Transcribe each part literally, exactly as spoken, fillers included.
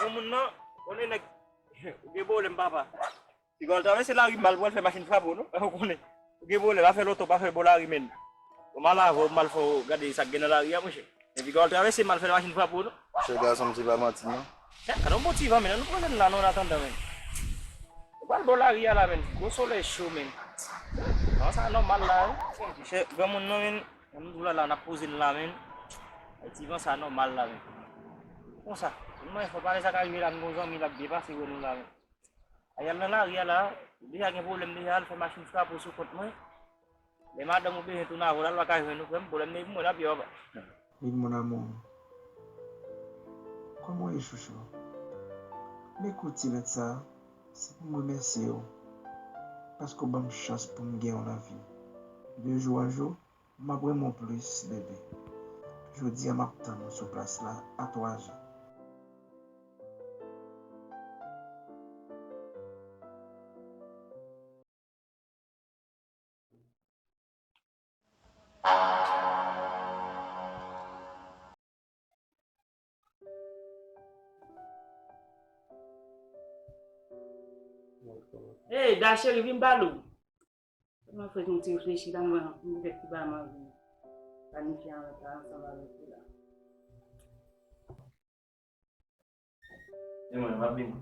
Moun nan, konnen nèg, ou gen pwoblèm, papa. Piga w al travèse lari mal pou al fè machin frape w, non? Ou konnen. Ou gen pwoblèm, afè loto pa fè bò lari, menn. Ou mal avè w, mal fè w gade sa k gen nan lari a, monchè. Men piga w al travèse mal fè machin frape w, non? Monchè, gason m, se pa manti, non. Chè, gade yon bon ti van, menn. Ann poze n la, non, an atandan, menn. Ou pral bò lari a la, menn. Gwo solèy cho, menn. Van sa nòmal la, wi. Chè, granmoun nan, menn. Ann nou la, la, n ap poze n la, menn. Ay, ti van sa nòmal la, menn. Konsa. Mwen, fò pale sa ka rive la, n gon zanmi l ap byen pase wè nou la, menn. Ay, al nan lari a la, ou deja gen pwoblèm deja, al fè machin frape w sou kont mwen. Lè madanm ou bezwen tounen avè w la, l pa ka jwenn ou, frè m, pwoblèm nan epi mwen l ap ye, papa. Lil, mon amour, comment est chouchou? Lè kout ti lèt sa, se pou m remèsye w, paske w ban m chans pou m gen w nan vi m. De jou an jou, m ap renmen w plis, bebe. Jodi a, m ap tann ou sou plas la a twa zè. Hey, Da cheri, vin pale w. Mwen fè yon ti reflechi la, mwen, mwen fè ti ba m anvi planifye anlè sa ansanm avèk ou la. E mwen, m ap vini.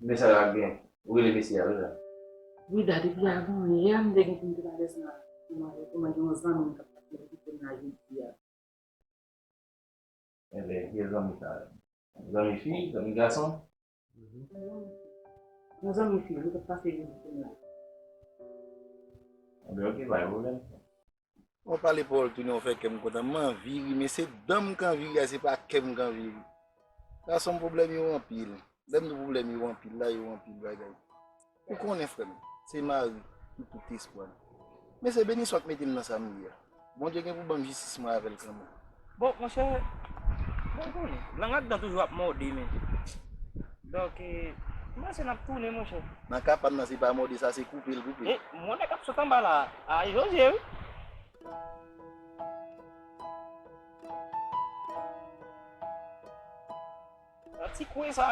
Mesaj la gen. Ou rele mesye a, wi la. Wi, Da, depi avan yè, m te gen pou m te pale sa. Mwen, mwen gen yon zanmi m k ap pase vizite m la jodi a. Enben, ki zanmi sa? Zanmi fi, zanmi gason? Yon zanmi fi, li t ap pase vizite m la. Enben, oke, pa gen pwoblèm. Ou pale pawòl tounen, ou fè kè m kontan. M anvi ri, men se dan m k anvi ri a, se pa kè m k anvi ri. Gason m, pwoblèm yo anpil. Lè m di pwoblèm yo anpil la, yo anpil bagay. Ou konnen, frè m, se mari ki tout espwa m. Men se beniswa k mete m nan sa m ye a. Bondye gen pou ban m jistis mwen avè l kanmenm. Bon, monchè, bon, ou konnen, lang ak dan toujou ap mòde, men. Donk, eh, m panse n ap tounen, monchè. Nan ka pa m nan, se pa mòde, sa se koupe l koupe. E, mwen nèg ap sot anba la, a, e Jozye, wi. Sa ti kwen sa.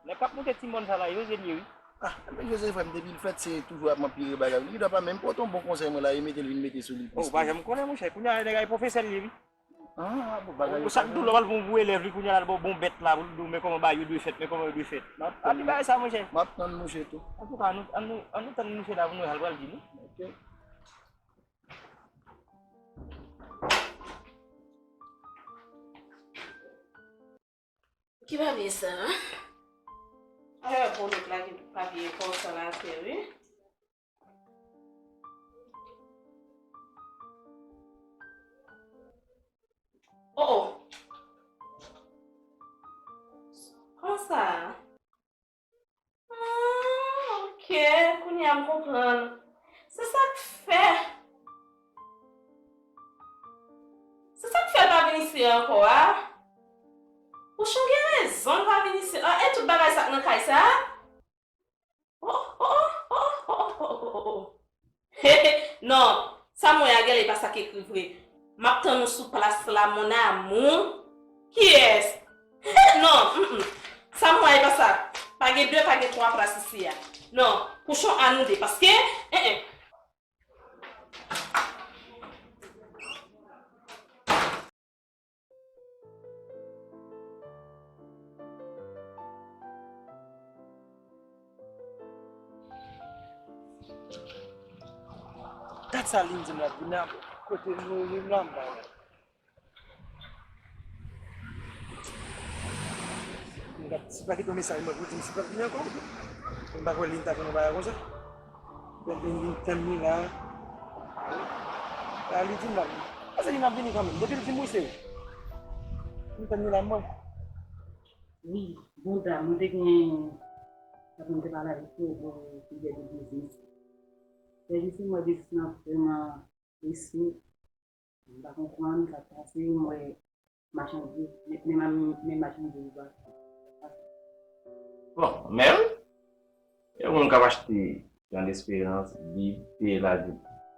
Nèg k ap moute ti mòn sa la, Jozye l ye, wi. Ah, men Jozye, frè m, depi l fèt, se toujou ap anpire bagay. Li dwa pa menm pote yon bon konsèy mwen la, e mete l vin mete sou li plis. Oh, ou pa janm konnen, monchè. Kounye a, nèg a e pwofesè l ye, wi. Ah, bon, bagay yo. Sa k di w lè w al pou yon elèv, li kounye a l al ba w bon bèt la, pou l di w, men kòman bagay yo dwe fèt, men kòman yo dwe fèt. M ap tann. Al di bagay sa, monchè. M ap tann mouche tou. Antouka, annou, annou, annou tann mouche la pou nou wè sa l pral di nou. Oke. Ki papye sa? Anlè pou lòt la ki papye konsa la atè, wi. Oh, oh. Konsa. Ah, ok, kounye a m konprann. Se sa k fè. Se sa k fè l pa vin isi ankò a. Pouchon gen rezon l pa vin isi an. E tout bagay sa k nan kay sa? Oh, oh, oh. Non, sa m wè a genlè e pa sa k ekri vre. M ap tann ou sou plas la, mon amour. Kiyès? Non, mm, mm. Sa m wè a e pa sa. Pa gen de, pa gen twa plas isi a. Non, pouchon a nou de, paske, eh, eh. Gad sa Lynn di m la, Dina, kote nou ye m la, m pa wè. M gad, si pa kite yon mesaj mwen pou di m si l p ap vini ankò. M pa kwè Lynn ta fè yon bagay konsa. Lè Lynn vin tann li la. La, li di m la. Pase li n ap vini kanmenm. Depi l di m wi, se wi. M tann li la, mwen. Wi, bon dam, mwen te gen sa pou m te pale avèk ou pou sijè de biznis. Fè jis mwen biznis lan vrèman resi. M pa konprann sa k pase, m wè machandiz, men, men, men machandiz yo pa. Bon, men wi, yon moun k ap achte Grande Espérance, Bib, peye Ladib.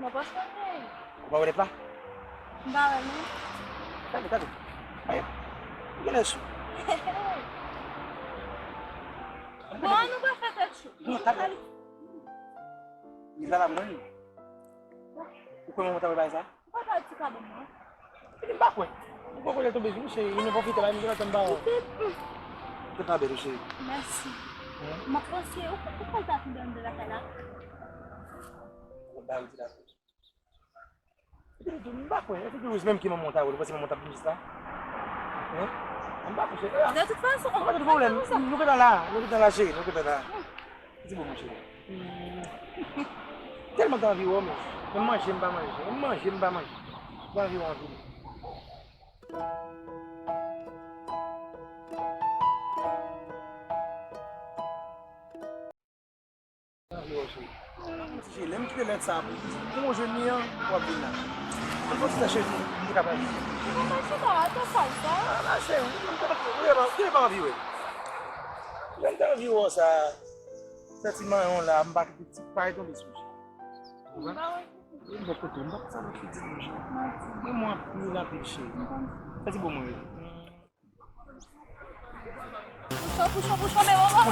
Mwen pa sonje. Ou pa wè lèt la? M pa wè l non. Gade, gade. Ay, ou genlè sou. Bon, an nou pa fè tèt cho. Non, ta pale. Li pa la vre non. Ou kwè mwen ta wè bagay sa? Ou pa ka di sa bon mwen. Epi m pa kwè. M poko lè tonbe sou ou, cheri, nou pwofite la, nou gentan tann ba ou. Ou te pa bèl, cheri. Mèsi. M ap panse, ou ou pral ta toude anndan lakay la? Ou ba ou di la. Epi m pa kwè, epi Rose menm ki manman ta wè, ou panse manman ta vin jis la? Hein? M pa kwè, cheri. De tout fason, pa de pwoblèm. Nou gentan la, nou gentan la, cheri, nou gentan la. Ti bon, mon cheri. Tèlman te anvi wè w, men. Men manje, m pa manje. Men manje, m pa manje. Te anvi wè w anpil. Te anvi wè w, cheri. Ti cheri, lè m kite lèt sa pou, pou mwen jwenn li an, w ap vin la. Mwen fè ti tan, cheri, m te ka pale. Mwen pa chita, atò sa, sa. Ah, la, cheri, m te pa, m te pa anvi wè. Lè m te anvi wè w sa. Fè ti manyen w la, m pa kite ti pay tonbe sou ou. Ou konprann? Ou bò kote w, m pa konn sa lòt fi di m, cheri. Mwen mwen anpil, anpil, cheri. Fè ti bo mwen yo. Pouchon, pouchon, pouchon, men manman.